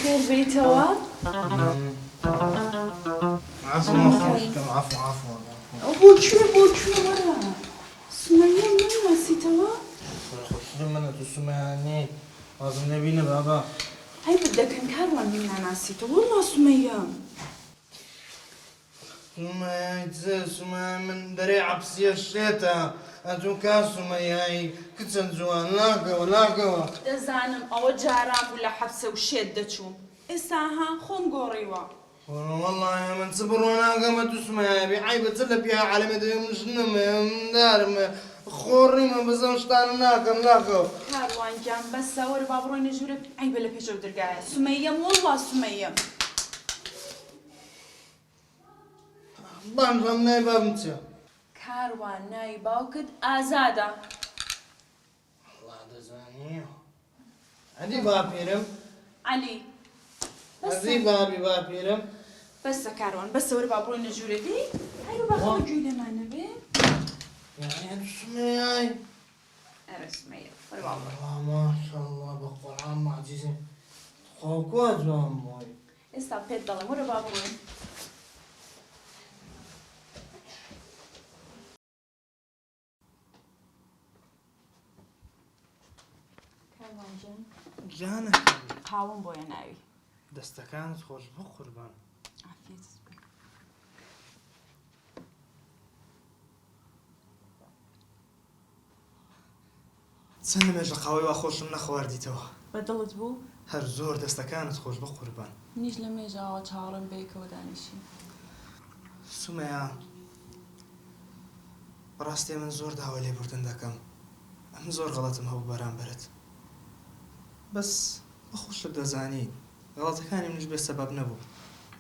بەخێر بێیتەوە. عەفو خۆشکەم عەفو عەفو. ئەو بۆ کوێ بۆ کوێ وەرە سومەیە ناناسیتەوە؟ خۆشکەم منە تو سومەیە نیت وازم لێ بینە بابە. عەیبت دەکەن کاروان من ناناسیتەوە وەڵا سومەیەم. سومەیای چ سومەیای من دەرێ عەبسیە شێتە ئەتوو کا سومەیای کچە جوان لاکەوە لاکەوە. دەزانم ئەوە جاران بوو لە حەپسە و شێت دەچووم ئێستا ها خۆم گۆڕیوە. وەڵا من چ بڕوا ناکەم ئەتوو سومەیای بی عەیبە چ لە پیاوی عالەمێ دەوێ من ژنم هەیە مندارم هەیە خۆڕیمە بەس ئەم شتانە ناکەم لاکەوە. کاروان گیان بەسە وەرە با بڕۆینە ژوورێ عەیبە لە پێش ئەو درگایە سومەیەم وەڵا سومەیەم. بانگم ناوی بابم چیە؟ کاروان ناوی باوکت ئازادە. وەڵا دەزانی ئەدی باپیرم؟ عەلی. ئەدی بابی باپیرم؟ بەسە کاروان بەسە وەرە با بڕۆینە ژوورێ دەی هەرو با خەڵک گوێی لێمان نەبێ. یانی ئەتو سومەیای؟ ئەرێ سومەیە وەرە با بڕۆین. وەڵا ماشاڵڵا بە قورعان مەعجیزەی تخوا کوا جوان بووی. ئێستا پێت دەڵێم وەرە با بڕۆین. کاروان گیان. گیانەکەم. قاوەم بۆ هێناوی. دەستەکانت خۆش بەقوربان. عافیەتت بێ. چەند لەمێژە قاوەی وا خۆشم نەخواردیتەوە. بە دڵت بوو؟ هەر زۆر دەستەکانت خۆش بەقوربان. منیش لەمێژە ئاوا چاوەڕێم بەیەکەوە دانیشین. سومەیا بەڕاستی من زۆر داوای لێبوردن دەکەم ئەمن زۆر غەڵەتم هەبوو بەرامبەرت بەس بە خۆشت دەزانی غەڵەتەکانی منیش بێ سەبەب نەبوو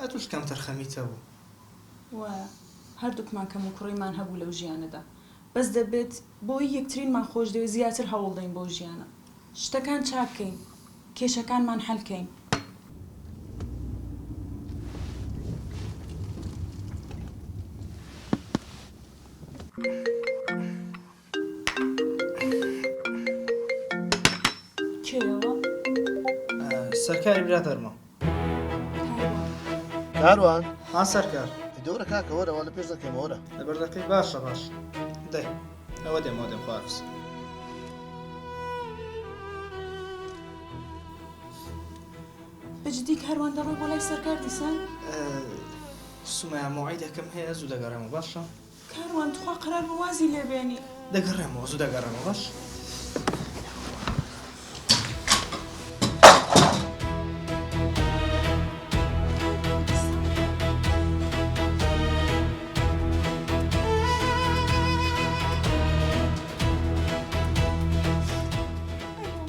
ئەتوش کەمتەرخەمیت هەبوو. وایە هەردووکمان کەموکوڕیمان هەبوو لەو ژیانەدا بەس دەبێت بۆی یەکترینمان خۆشدەوێت زیاتر هەوڵدەین بۆ ژیانە شتەکان چاک کەین کێشەکانمان حەل کەین. کێیەوە؟ سەرکاری برادەرمە. کاروان ها سەرکار. دەورە کاکە وەرە وا لە پێش دەکەم وەرە. لەبەر دەکەی باشە باش دەی ئەوە دێم ئەوە دێم خواحافز. بە جدی کاروان دەڕۆی بۆ لای سەرکار دیسان؟ سومەیا مەوعیدەکەم هەیە زوو دەگەڕێمەوە باشە؟ کاروان تخوا قەرار بوو وازی لێ بێنی. دەگەڕێمەوە زوو دەگەڕێمەوە باش؟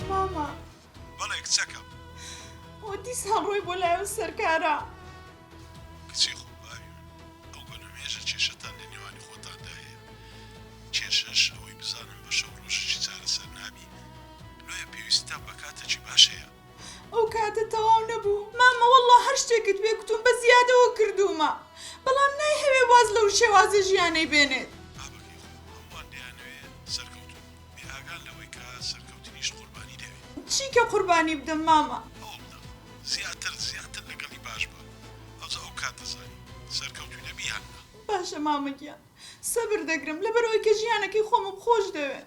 ماما بەڵێ کچەکەم. ئەوە دیسان ڕۆی بۆ لای ئەو سەرکارە. کچی خۆم باوی من ئەو بە نوێژە کێشەتان لە نێوانی خۆتاندا هەیە کێشەش ئەوەی بزانم بە شەو ڕۆژێکی چارەسەر نابی لۆیە پێویستتان بە کاتێکی باش هەیە. ئەو کاتە تەواو نەبوو مامە وەڵا هەر شتێکت پێ کوتوم بە زیادەوە کردوومە بەڵام نایهەوێ واز لەو شێوازە ژیانەی بێنێت. بابەکەی خۆم هەمووان دەیانەوێ سەرکەوتوو بن بێ ئاگان لەوەی کە سەرکەوتنیش قوربانی دەوێ. چی کە قوربانی بدەم مامە؟ هەوڵ بدە زیاتر زیاتر لەگەڵی باش بە ئەوجا ئەو کات دەزانی سەرکەوتووی دەبی یان نا. باشە مامە گیان سەبر دەگرم لەبەرئەوەی کە ژیانەکەی خۆمم خۆش دەوێ.